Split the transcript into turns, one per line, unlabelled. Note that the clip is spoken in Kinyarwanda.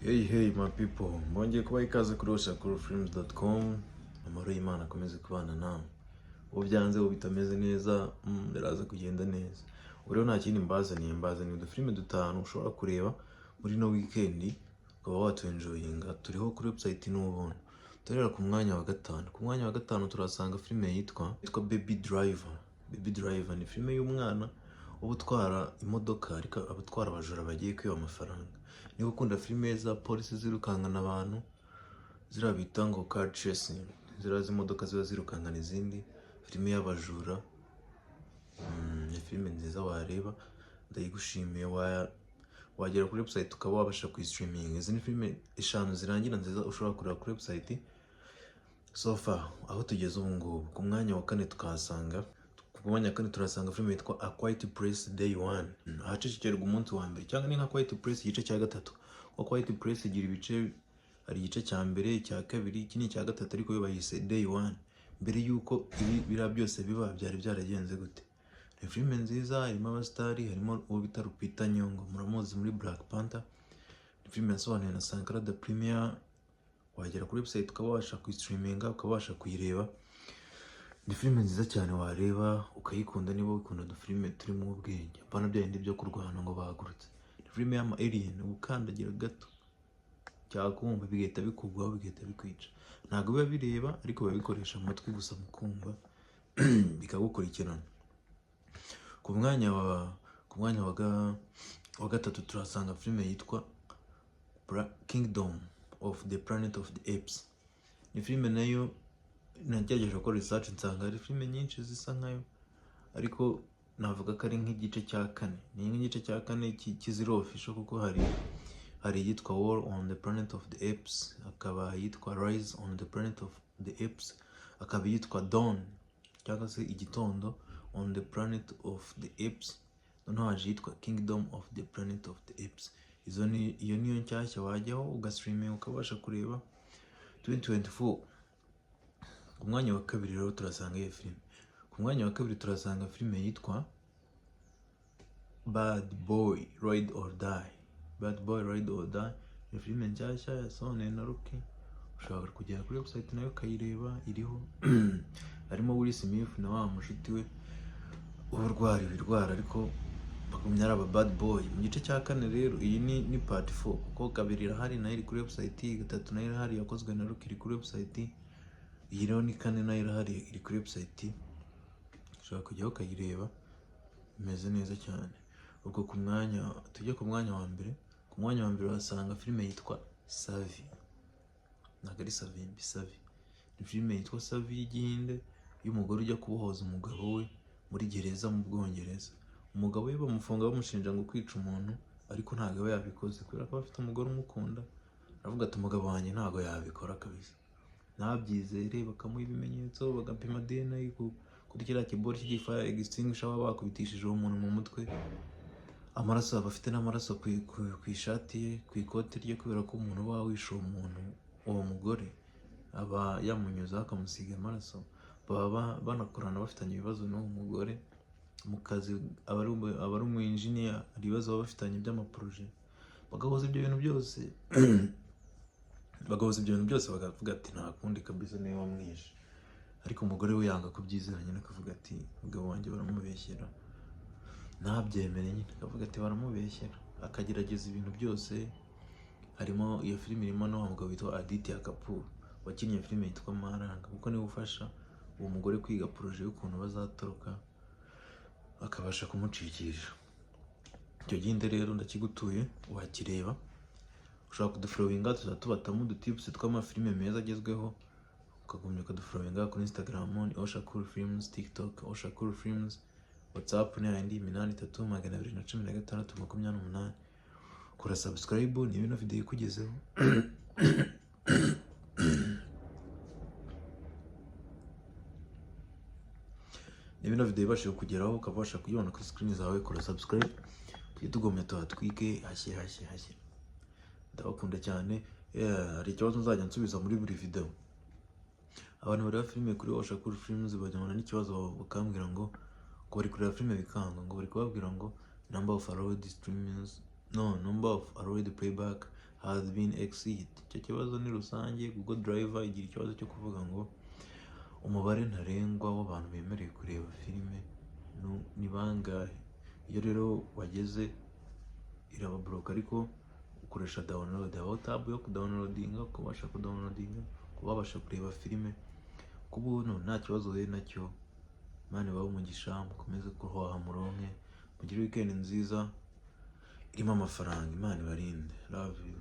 Hey hey my people, mbongeye kubaha ikaze kuri oshakurufilms.com. Amahoro y'Imana akomeze kubana namwe. Uwo byanze, uwo bitameze neza, biraza kugenda neza. Ubu rero nta kindi mbazaniye, mbazaniye udufilime dutanu ushobora kureba muri no weekend ukaba watuenjoyinga. Turiho kuri website n'ubuntu. Turera ku mwanya wa gatanu. Ku mwanya wa gatanu turasanga filime yitwa Baby Driver. Baby Driver ni filime y'umwana uba utwara imodoka, ariko aba atwara abajura bagiye kwiba amafaranga. Niba ukunda filime za polisi zirukankana abantu, ziriya bita ngo car chasing, ziriya z'imodoka ziba zirukankana izindi, filime y'abajura, ni filime nziza wareba, ndayigushimiye. Wagera kuri website ukaba wabasha kuyistreaming. Izi ni filime eshanu zirangira nziza ushobora kureba kuri website so far aho tugeze ubu ngubu. Ku mwanya wa kane turahasanga filime yitwa A Quiet Place Day One, ahacecekerwa umunsi wa mbere, cyangwa ni nka Quiet Place igice cya gatatu, kuko Quiet Place igira ibice, hari igice cya mbere, icya kabiri, iki ni icya gatatu, ariko yo bayise Day One. Mbere y'uko ibi biriya byose biba, byari byaragenze gute? Ni filime nziza, irimo abasitari, harimo uwo bita Lupita Nyong'o, muramuzi muri Black Panther. Ni filime yasobanuwe na Sankara da Premier. Wagera kuri website ukaba wabasha kuyistreaminga, ukabasha kuyireba. Ni filime nziza cyane wareba ukayikunda niba ukunda udufilime turimo ubwenge, apana bya bindi byo kurwana ngo bahagurutse. Ni filime y'ama alien, ukandagira gato cyakumva bigahita bikugwaho, bigahita bikwica. Ntabwo biba bireba, ariko biba bikoresha amatwi gusa mu kumva, bikagukurikirana. Ku mwanya wa gatatu turahasanga filime yitwa Kingdom of the Planet of the Apes. Ni filime nayo nagerageje gukora research, nsanga hari filime nyinshi zisa nkayo, ariko navuga ko ari nk'igice cya kane, ni nk'igice cya kane cy'iziri official, kuko hari iyitwa War on the Planet of the Apes, hakaba iyitwa Rise on the Planet of the Apes, hakaba iyitwa Dawn cyangwa se Igitondo on the Planet of the Apes, noneho haje iyitwa Kingdom of the Planet of the Apes. Izo ni iyo niyo nshyashya wajyaho ugastreaminga, ukabasha kureba 2024. Ku mwanya wa kabiri rero turasanga iyo filime. Ku mwanya wa kabiri turasanga filime yitwa Bad Boy Ride or Die. Bad Boy Ride or Die ni filime nshyashya yasobanuwe na Rocky. Ushobora kugera kuri website nayo ukayireba, iriho. Harimo Will Smith na wa mushuti we uba urwara ibirwara, ariko bagumya ari aba bad boy. Mu gice cya kane rero, iyi ni part 4, kuko kabiri irahari nayo iri kuri website, gatatu nayo irahari yakozwe na Rocky iri kuri website, iyi rero ni kane nayo irahari iri kuri website, ushobora kujyaho ukayireba, imeze neza cyane. Ubwo ku mwanya, tujye ku mwanya wa mbere. Ku mwanya wa mbere uhasanga filime yitwa Savi. Ntabwo ari Savimbi, Savi. Ni filime yitwa Savi y'Igihinde, y'umugore ujya kubohoza umugabo we muri gereza mu Bwongereza. Umugabo we bamufunga bamushinja ngo kwica umuntu, ariko ntabwo aba yabikoze kubera ko aba afite umugore umukunda. Aravuga ati: "Umugabo wanjye ntabwo yabikora kabisa." Ntabyizere, bakamuha ibimenyetso, bagapima DNA kuri kiriya kibori cy'igifire extinguisher baba bakubitishije uwo muntu mu mutwe. Amaraso, aba afite n'amaraso ku ishati ye, ku ikoti rye, kubera ko umuntu uba wishe uwo muntu, uwo mugore, aba yamunyuzeho akamusiga amaraso. Baba banakorana, bafitanye ibibazo n'uwo mugore mu kazi, aba ari umu engineer, hari ibibazo baba bafitanye by'amaprojet. Bagahuza ibyo bintu byose, bakavuga ati: "Nta kundi kabisa, niwe wamwishe." Ariko umugore we yanga kubyizera nyine, akavuga ati: "Umugabo wanjye baramubeshyera." Ntabyemere nyine, akavuga ati: "Baramubeshyera." Akagerageza ibintu byose. Harimo iyo filime, irimo n'uwa mugabo witwa Aditya Kapoor wakinnye filime yitwa Maranga, kuko niwe ufasha uwo mugore kwiga projet y'ukuntu bazatoroka, akabasha kumucikisha. Icyo gihinde rero ndakigutuye, wakireba. Ushobora kudufollowinga, tuzajya tubatamo udutips tw'amafilime meza agezweho, ukagumya ukadufollowinga kuri Instagram ni Oshakuru Films, TikTok Oshakuru Films, WhatsApp ni yayindi 83 216 28. Kora subscribe niba ino video ikugezeho. Niba ino video ibashije kugeraho, ukabasha kuyibona kuri screen zawe, kora subscribe, tujye tugomya tuhatwike, hashye hashye hashye. Ndabakunda cyane. Yeah, hari ikibazo nzajya nsubiza muri buri video. Abantu bareba filime kuri Oshakuru Films bajyana n'ikibazo, bakambwira ngo bari kureba filime bikanga, ngo bari kubabwira ngo number of allowed streams, no number of allowed playback has been exceeded. Icyo kibazo ni rusange. Google Drive igira ikibazo cyo kuvuga ngo umubare ntarengwa w'abantu bemerewe kureba filime ni bangahe. Iyo rero wageze irabablocka, ariko ukoresha download. Habaho tab yo kudownloadinga, ukabasha kudownloadinga, kuba wabasha kureba filime ku buntu, nta kibazo uhuye nacyo. Imana ibahe umugisha, mukomeze kuhaha muronke, mugire weekend nziza irimo amafaranga. Imana ibarinde. Love you.